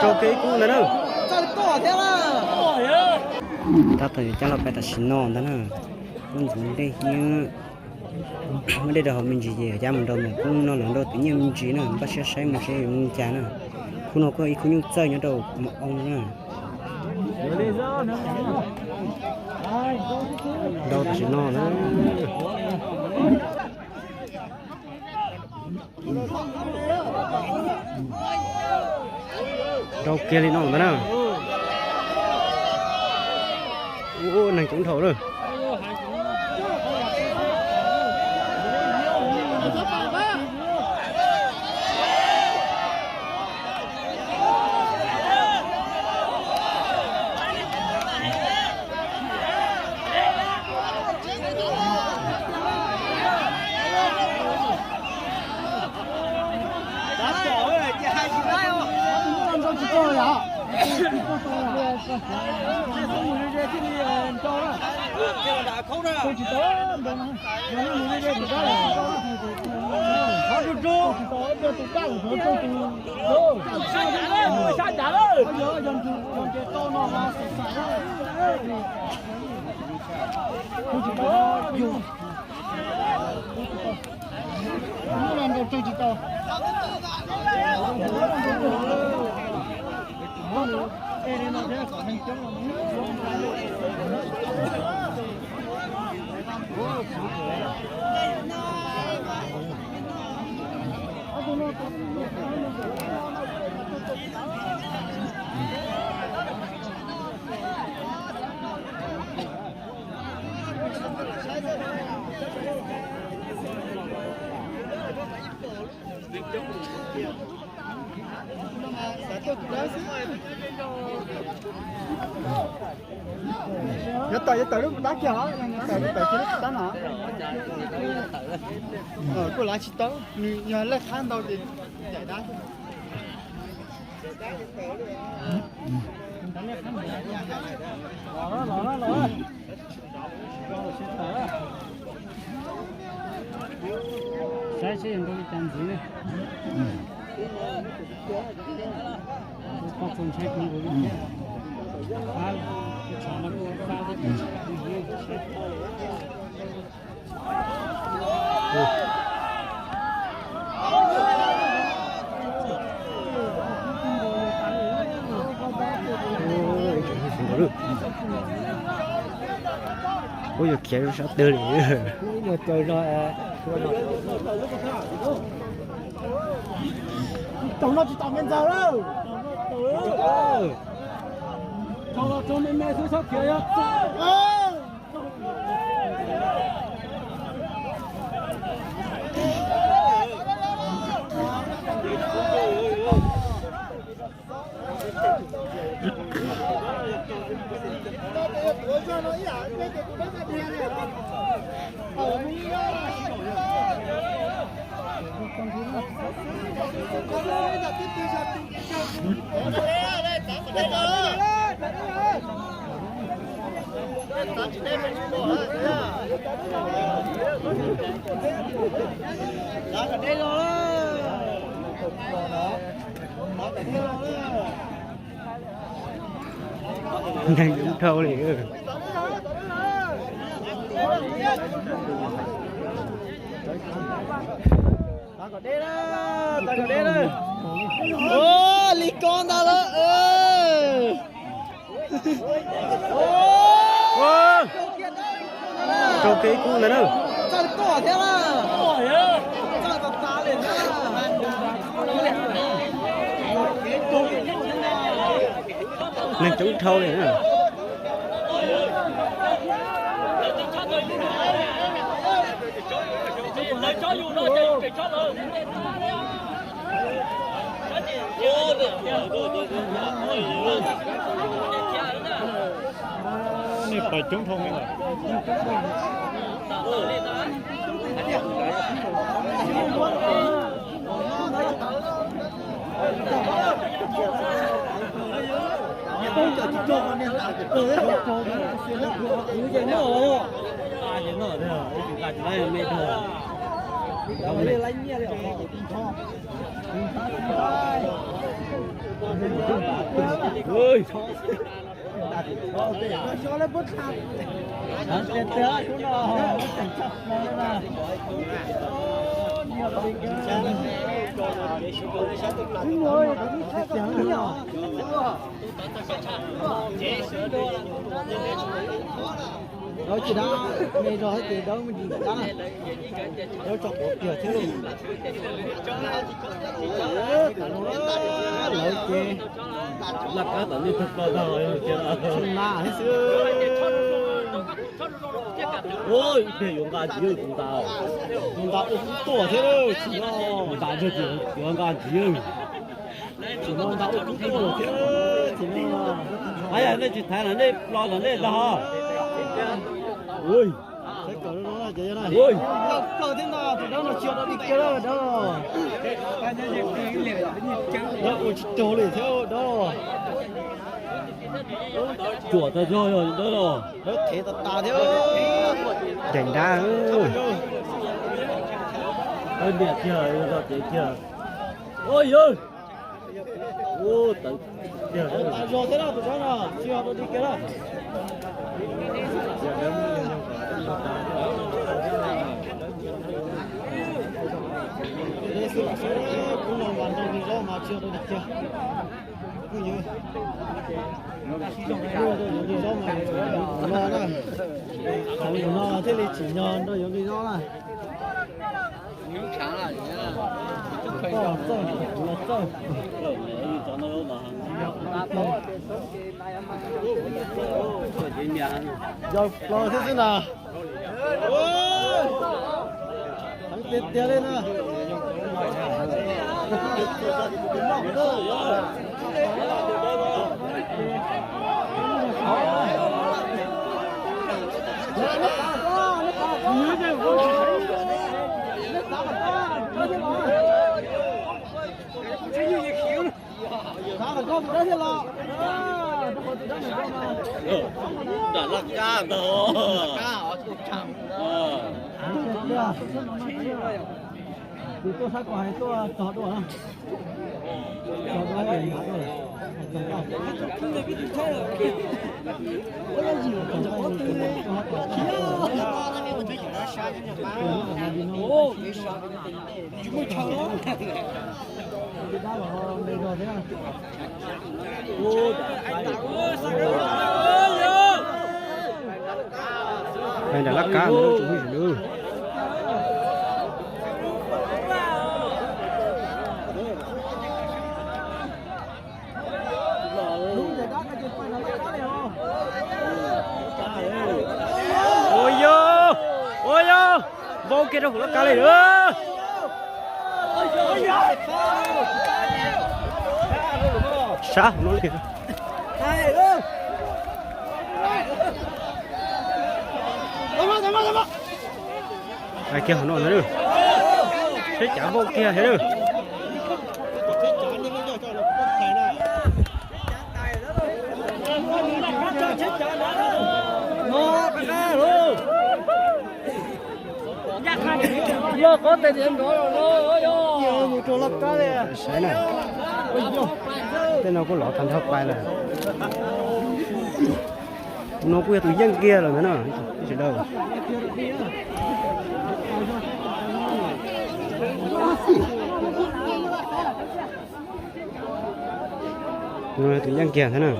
Rau kiag ib kub ntawd na. Tab tom yuav coj los pais tam sim no ntag na. Kub ntxuav dej thiab muab dej rau hauv me ntsis ces cab mus rau ntawm kub no los nrau tus nyiaj me ntsis na, npaj siab saib mus seb yuav mus cas na. Khub no kuj ib khub nyuj txawj nyob rau Mus Oo na. Nrau tam sim no na. Nrau kiag li no ntag na. Ua neeg coob dhau lawm. Yuav tawm yuav tawm lub dab kiag os, tawm tawm kiag lub tab no. Kuj lav tsis tau, nws yog laj qhab ntau ces ncaim dab. Saib seb yog nrau li cas ntxiv na. Koj txaus ntshai kawg nkaus li thiab. Fab, tsov no kuj fab thiab. Ub, yog khiav rau sab twg li. Yog caws zog. Taug no tsis tom me ntxawg lawm. Taug los tso me me xwb, txhob khiav yog. Neeg coob dhau li. Ua li ko ntag lawm. Rau kiag ib kub ntawd na. Neeg coob dhau li na. Nej pais coob dhau me lawm. Lawv tsis dab me zog thiab ces dawb me ntsis nram qab na. Dawb tso quav kiag thiab lauj. Lawv ces laj kab tom nej tag ko tag los ces mas thiab xwb. Ib pliag yuav nqa ntxiv tus ntas, tus ntas ua kub tuaj thiab tsis no, ntas ntxiv yuav nqa ntxiv. Tsis no ntas ua kub tuaj thiab tsis no. Yog nej tsis thaiv los nej plo los nej ntag ho. Ui, plaws thiab ntag, tus dawb no tsis yog dawb li kiag lawm dawb. Dawb ua tsis raug li thiab dawb. Tsuam tag zog yog dawb los. Dawb thev tas tas thiab. Daim nrab. Niam kiag, zog cev kiag. Ua yawg. Ua tawv kiag. Tas zog thiab tus dawb no tsis yog dawb li kiag lawm. Kuv no mas nrog nqi zaub mas tsis yog dawb li kiag. Kuj yog nrog nqi zaub mas no na. Thaum no thiaj li tsim nyog nrog yuav nqi zaub na. Txawj, txawj. Yog plaws thiab xwb na. Heev tiag tiag li na. Nram laj kab ntag. Tus tuaj sab ko hais tuaj txog dua na. Nram laj kab no tsis hlub. Ua yog, ua yog, vau kiag rau hauv laj kab li lawm. Sab hauv no li. Hais kiag hauv no na. Seb cav vau kiag thiab lawm. Loj qab tes diav nrov los no. Mus rau laj kab li. Saib na. Tej no kuj lov tag nrho pais lawm. Tus no kuj yog tus yeej kiag lawm ntag na, ib sawv daws. Tus no tus yeej kiag thiab na.